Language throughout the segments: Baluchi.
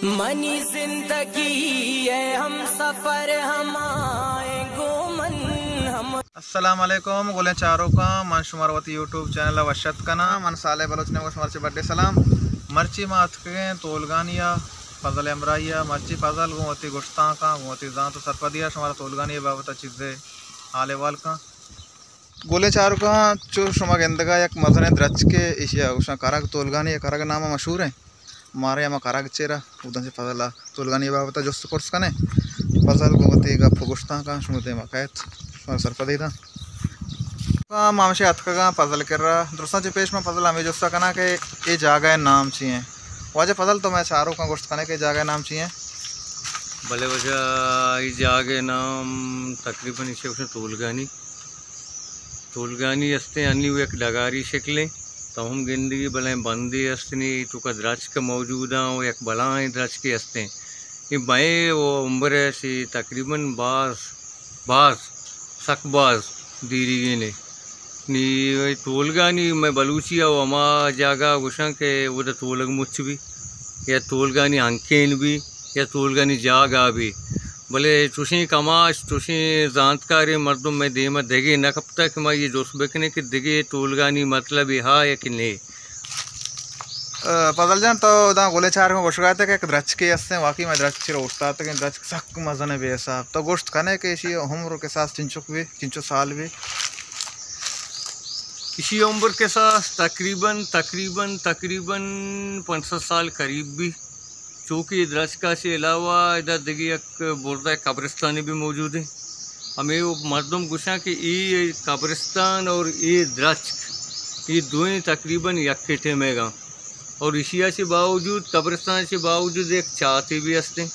منی زندگی ءِ ہمسفر ہمائیں گوں من ہم۔ السلام علیکم گلیں چاروکاں، من شمارا وتی یوٹیوب چینل ءَ وش اتک کناں۔ من صالح بلوچ نیمگ ءَ شمارا چہ بڈے سلام۔ مرچی ما اتکگیں تولگانی ءَ فضل ءِ ہمراہی ءَ۔ مرچی فضل گوں وتی گشتانکاں، گوں وتی زانت ءُ سرپدی ءَ شمارا تولگانی ءِ بابت ءَ چیزے حال احوال کن۔ گلیں چاروکاں، چو شما گندگا یک مزنیں درچکے، ایشی ءَ گوشاں کرگ، تولگانی ءِ کرگ نام ءَ مشہور ایں۔ مارے ہما کرگ چیرا، اوداں چہ فضل ءَ تولگانی ءِ بابت ءَ جست ءُ پرس کنیں۔ فضل گوں وتی گپ ءُ گشتانکاں شمئے دیما کئیت، شمارا سرپدی داں۔ ما ہمشی اتکگاں فضل ءِ کرا، درستاں چہ پیش من فضل ءَ ہمے جست ءَ کناں کہ اے جاگہ ءِ نام چی ایں؟ واجہ فضل، تو مئے چاروکاں گوشت کنے کہ اے جاگہ ءِ نام چی ایں؟ بلے واجہ، اے جاگہ ءِ نام تقریباً ایشی ءَ گوشنت تولگانی۔ تولگانی استیں، انی و یک ڈگاری شکلیں، تو ہم گندگی بلائیں بندے استنی، توکا درچک موجود ایں و یک بلائیں درچکے استیں۔ اے مئے و عمر ءَ چہ تقریباً باز، باز، سک باز دیریگیں ایں۔ نی تولگانی مئے بلوچی ءَ و ہما جاگہ ءَ گوشاں کہ اودا تولگ مچ بی یا تولگانی ہنکین بی یا تولگانی جاگہ بی، بلے چوشیں کماش، چوشیں زانتکاریں مردم مئے دیم ءَ دگے نہ کپتگ کہ ما اے جست بکنیں کہ دگے تولگانی مطلب اے ہا یا کہ نے۔ ءَ، فضل جان، تو داں گلیں چاروکاں گوشگا اتئے کہ یک درچکے استیں، واقعی مئے درچک چیرا اوشتاتگیں، درچک سک مزنیں بے حساب۔ تو گوشت کنے کہ ایشی عمر ءُ کساس چنچک بی، چنچو سال بی؟ ایشی عمر کساس تقریباً، تقریباً، تقریباً پنچ سد سال قریب بی۔ چوکہ اے درچک ءَ چہ علاوہ ادا دگہ یک بردہ قبرستانے بھی موجود ایں۔ ہمے مردم گوشاں کہ اے قبرستان اور اے درچک، اے دوئیں تقریباً یکے ٹیمے گاں۔ اور ایشی ءَ چہ باوجود، قبرستان ءَ چہ باوجود یک چاتے بھی ہستیں۔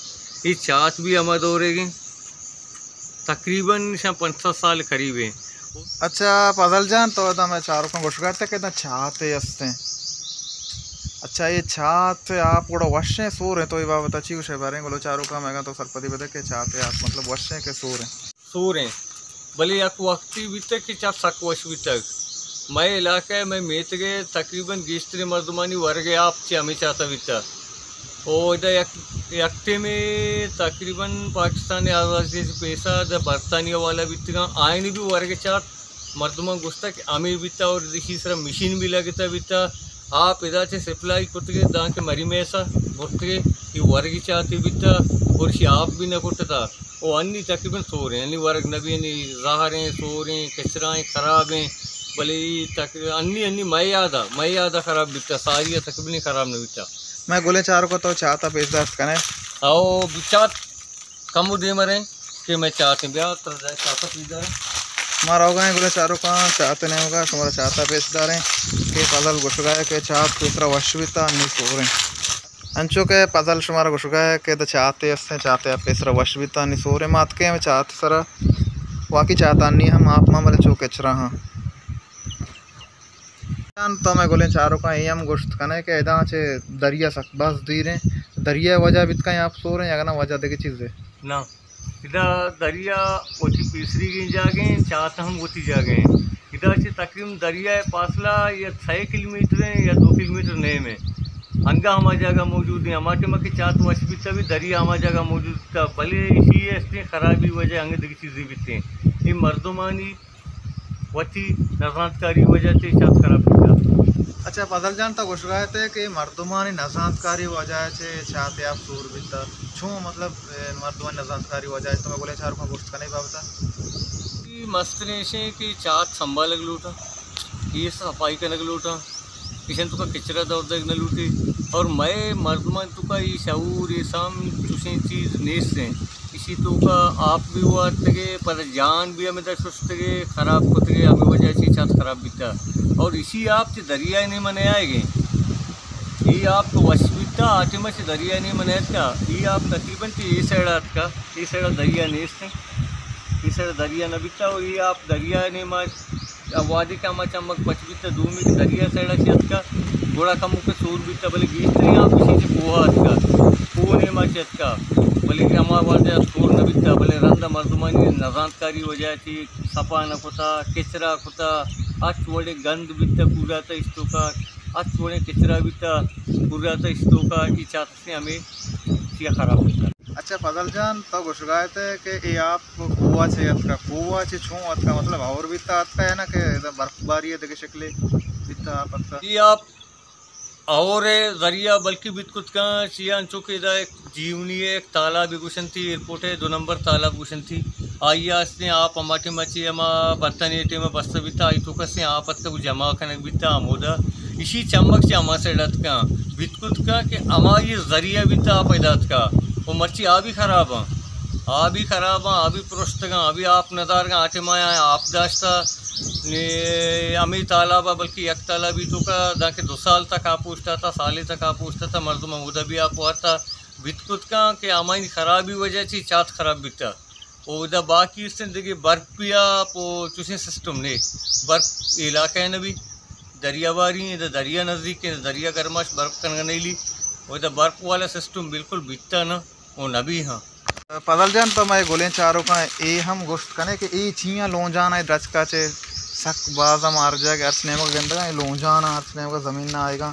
اے چات بھی ہما دورے گیں۔ تقریباً شاں پنچ سد سال قریب ایں۔ اچھا فضل جان، تو ادا مئے چاروکاں گوشگا اتئے کہ ادا چاتے ہستیں۔ اچھا، اے چات ءِ آپ گڑا وشیں سوریں، تو اے بابت ءَ چی گوشئے؟ باریں گلیں چاروکاں مئیگاں تو سرپدی بدئے کہ چات ءِ آپ مطلب وشیں کہ سوریں؟ سوریں، بلے یک وقتے بیتگ کہ چات سک وش بیتگ۔ مئے علاقہ ءَ، مئے میتگ ءَ تقریباً گیشتریں مردمانی ورگ ءِ آپ چہ ہمے چات ءَ بیتگ۔ او ادا یک، یک ٹیمے تقریباً پاکستان ءِ آزادی ءَ چہ پیسا ادا برطانیہ والا بیتگاں، آیانی بھی ورگ ءِ چات مردماں گوشتگ کہ ہمے بیتگ اور ایشی سرا مشین بھی لگتا بیتگ، آپ ادا چہ سپلائی کتگے دانکہ مری میسا برتگے، اے ورگی چاتے بیتگ اور ایشی آپ بھی نہ کٹتا۔ او انی تقریباً سوریں، انی ورگ نہ بی، انی زہریں، سوریں، کچرائیں، خرابیں، بلے اے تقریباً انی، انی مئے یادا، مئے یادا خراب بیتا، ساری ءَ تقریباً خراب نہ بیتا۔ مئے گلیں چاروکاں تو چاتا پیش داشت کنے؟ او بچات کمو دیمریں کہ مئے چاتیں، بیا ترا چاتا پیش داریں۔ ما روگا ایں گلیں چاروکاں چات نیمگا، شمارا چاتا پیش داریں کہ فضل گوشگا ایں کہ چات پیسرا وش بیتا، انی سوریں۔ انچو کہ پزل شمارا گوشگا کہ ادا چاتے استیں، چاتے آپ پیسرا وش بیتا، نی سوریں۔ ما اتکیں ہمے چات سرا، واقعی چاتانی ہم آپ ماں، بلے چو کچرا ہاں۔ جان تو مئے گلیں چاروکاں اے ہم گوشت کنے کہ ادا چہ دریا سک باز دیریں، دریا وجہ بیت کن آپ سوریں، اگہ نہ وجہ دگہ چیزے؟ نہ۔ ادا دریا وتی پیسریگیں جاگہیں، چات ہم وتی جاگہیں۔ ادا چہ تقریباً دریا ءِ فاصلہ یا سئے کلومیٹر ایں یا دو کلومیٹر نیم ایں۔ انگا ہما جاگہ موجود ایں، ہما ٹائم کہ چات وش بیتا بھی دریا ہما جاگہ موجود بیتا، بلے ایشی ءِ استیں خرابی وجہ انگہ دگہ چیزے بیتیں۔ اے مردمانی وتی نزانتکاری وجہ چہ چات خراب بیتا۔ اچھا فضل جان، تو گوشگا اتئے کہ مردمانی نزانتکاری وجہ چہ چات آپ سور بیتا۔ چون مطلب، اے، مردمانی نزانتکاری وجہ چہ؟ تو مئے گلیں چاروکاں گوشت کنے بابتا؟ اے مستریں ایشیں کہ چات سنبھالگ لوٹاں، اے صفائی کنگ لوٹاں، ایشان توکا کچرا دور دئیگ نہ لوٹی۔ اور مئے مردمان توکا اے شعور، اے سام چوشیں چیز نیستیں۔ ایشی توکا آپ بھی وارتگے، پدا جان بھی ہمدا ششتگے، خراب کتگے، ہمے وجہ چہ چات خراب بیتا۔ اور ایشی آپ چہ دریا نیمہ نیائگے۔ اے آپ تو وش بیتا، آ ٹائم چہ دریا نیمہ نیاتکا۔ اے آپ تقریباً چہ اے سائیڈ آتکا، اے سائیڈ دریا نیستیں۔ اے سائیڈ دریا نہ بیتا، اور اے آپ دریا نیمہ وہدے کہ ہما چمگ پچ بیت، دومی کہ دریا سائیڈا چہ اتکا، گڑا کموکے سور بیت، بلے گیشتریں آپ ایشی چہ کوہ اتکا، کوہ نیما چہ اتکا، بلے ہما وہدے سور نہ بیت، بلے رندا مردمانی نزانتکاری وجہ چہ صفا نہ کتا، کچرا کتا، ہرچ وڑیں گند بیت، کوراتا اشتوکا، ہرچ وڑیں کچرا بیت، کوراتا اشتوکا، اے چات ہمے یہ خراب ہوتا ہے۔ اچھا فضل جان، تو گوشگا ات کہ اے آپ کوہ چے اتکا، کوہ چے چون اتکا، مطلب اور بیتا اتکا ہے نا کہ ادا برف باری ہے دگہ شکلے بیتا آپ اتکا؟ یہ آپ اور ذریعہ بلکہ بیت کت کن، چیا انچو کہ ادا ایک جیونی ہے، ایک تالاب گوشنتی، ایئرپورٹ ہے، دو نمبر تالاب گوشنتی۔ آئی ء استیں آپ ہما ٹیم ء چہ ہما برطانیہ ٹیم ء بستہ بیتا، آئی توک استیں آپ اتکگ جمع کنگ بیتا ہمودا۔ ایشی چمک چہ ہما سائیڈ اتکاں، بیت کت کن کہ ہما یہ ذریعہ بیتا آپ ادا اتکا۔ و مرچی آبی خراباں، آبی خراباں، آبی پرشتگاں، آبی آپ ندارگاں، آ ٹیم ء آپ داشتا۔ نی ہمے تالاب ء بلکہ یک تالابی توکا دانکہ دو سال تک آپ اوشتاتا، سالے تک آپ اوشتاتا، مردم ہمودا بھی آپ وارتا۔ بیت کت کن کہ ہمائی خرابی وجہ چی چات خراب بیتا۔ اودا باقی استیں دگہ برف بیا پو چوشیں سسٹم نے۔ برف علاقہ نہ بی، دریا باری ایں، ادا دریا نزدیک ایں، دریا گرماش برف کنگ نیلی۔ اودا برف والا سسٹم بالکل بیتا نہ، او نہ بی ہاں۔ فضل جان، تو مئے گلیں چاروکاں اے ہم گوشت کنے کہ اے چیاں لونجان ء درچکا چے سک باز ہم ہر جاگہ ہرچ نیمگ گندگا اے لونجان ہرچ نیمگ زمین نہ آئیگا،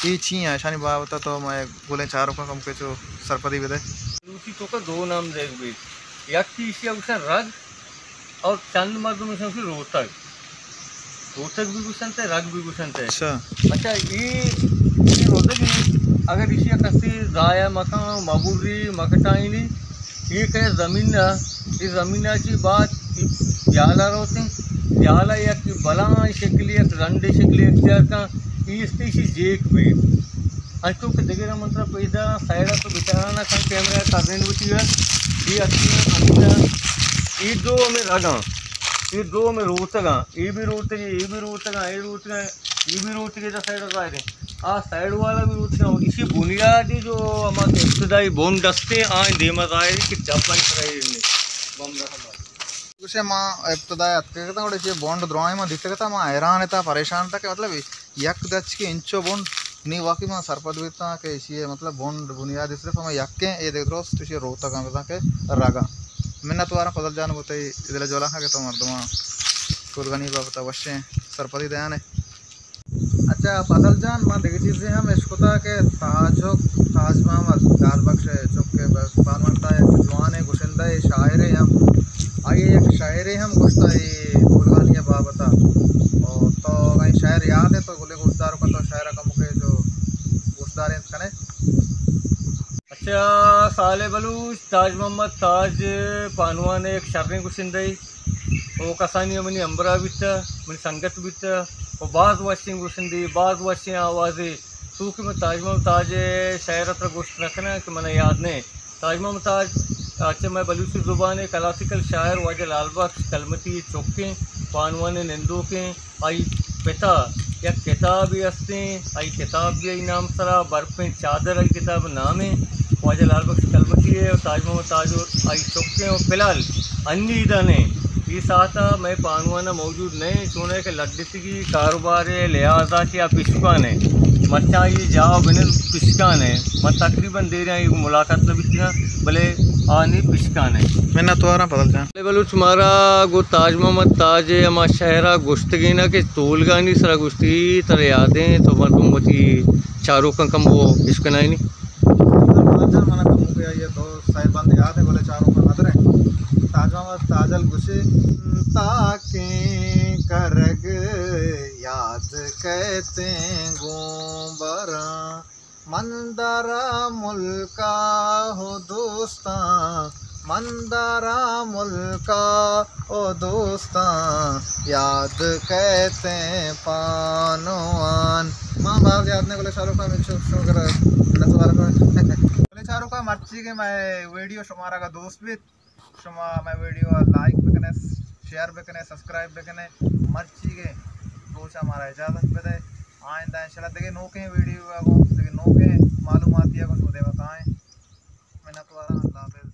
اے چیاں اشانی بابت تو مئے گلیں چاروکاں کم کے چو سرپدی بدے۔ بلوچی توکا دو نام دیگ بیت، یک ایشی ء گوشن رگ اور چند مردم ایشاں گوشن روتگ۔ روتگ بھی گوشنت، رگ بھی گوشنت۔ اچھا۔ اچھا، اے، اے روتگ اے، اگر ایشی ء کسی ضائع مکن، مبری، مکٹائینی، اے کہ زمین ء، اے زمین ء چی بعد بیالا روتیں، بیالا یک بلائیں شکلی، یک رنڈے شکلی اختیار کن، اے استے ایشی جیک بھی۔ انچو کہ دگہ من ترا پیدا سائیڈ ء تو بچاراں نہ کن کیمرہ ء کزین وتی ء، اے اصلی ء ہمودا، اے دو ہمے رگاں، اے دو ہمے روتگاں، اے بھی روتگے، اے بھی روتگاں، اے روتگاں، اے بھی روتگے، دا سائیڈ ء ظاہر ہے۔ آ سائیڈ والا بھی روتگاں، اسی بنیادی جو ہما ابتدائی بنڈ استے، آ دیما ظاہر ہے کہ ڈبہ سرائے نے، بم رہا۔ گوشے ما ابتدا ء اتکگ اتاں، گڑا چہ بونڈ درائیں ما دیتگ اتاں، ما حیران اتاں، پریشان اتاں کہ مطلب یک دچکے انچو بونڈ، نی واقعی ما سرپد بیتاں کہ ایشی ء مطلب بونڈ بنیادی صرف ہمیں یکیں، اے دگہ درست ایشی ء روتگاں بزاں کہ رگاں۔ منت واراں فضل جان، گوں تئی دل ء جولاں کہ تو مردماں تولگانی بابت ء وشیں سرپدی دیانے۔ اچھا فضل جان، من دگہ چیزے ہم اشکتا کہ تاجک، تاج محمد لال بخش ء چک ء بانونتا یک جوانیں گشندہ ء شاعرے ہم، آئی ء یک شاعرے ہم گوشتا اے تولگانی ء بابت ء۔ او تو اگاں اے شاعر یاد ہے تو گلے گوشدار کن، تو شاعر ء کمکے جو گوشدارینت کنے۔ اچھا، صالح بلوچ، تاج محمد تاج پانوان ء یک شریں گشندہ ء۔ او کسانی منی ہمبراہ بیتہ، منی سنگت بیتہ، او باز وشیں گوشندے، باز وشیں آوازے۔ سوکی من تاج محمد تاج ء شاعر ء ترا گوشت نہ کناں کہ من یاد نہ۔ تاج محمد تاج، اچھا، مئے بلوچی زبان ء کلاسیکل شاعر واجہ لال بخش کلمتی ء چکیں، پانوان ء نندوکیں۔ آئی پتا یک کتابے استیں، آئی کتاب بھی آئی نام سرا، برپیں چادر آئی کتاب نامیں، واجہ لال بخش کلمتی ہے، اور تاج محمد تاج اور آئی چکیں، اور فی الحال انی دنے یہ ساعتا میں پانوانا موجود نہیں، چونے کہ لڈتگی کاروبار لحاظا چیا پشکانے، مرچاں یہ جاؤ بنے پشکانے، من تقریباً دیریں یہ ملاقات نہ بیتگا، بلے آنی پشکانے۔ منت واراں فضل جان۔ بلوچ مارا گوں تاج محمد تاج ء ہما شعر ء گوشتگین ء کہ تولگانی سرا گوشتی، ترا یادیں تو مردم وتی چاروکاں کمو اشکنائینی۔ تاج محمد تاج ء گوشے، تاکیں کرگ یاد کیتیں گوں براں، من دارا ملکا ہو دوستاں، من دارا ملکا ہو دوستاں، یاد کیتیں پانوان۔ ما باز یاد نے گلے چاروکا، مچو شکر، اللہ تبارک و تعالی۔ گلے چاروکا، مرچی کے میں ویڈیو شمارا کا دوست بیت۔ شما مئے ویڈیو ء لائک بکنے، شیئر بکنے، سبسکرائب بکنے۔ مرچیگیں روچ ء مارا اجازت بدے۔ آئندہ انشاءاللہ دگہ نوکیں ویڈیو ء گوں، دگہ نوکیں معلوماتی ء گوں شما دیما کائیں۔ منت واراں، اللہ حافظ۔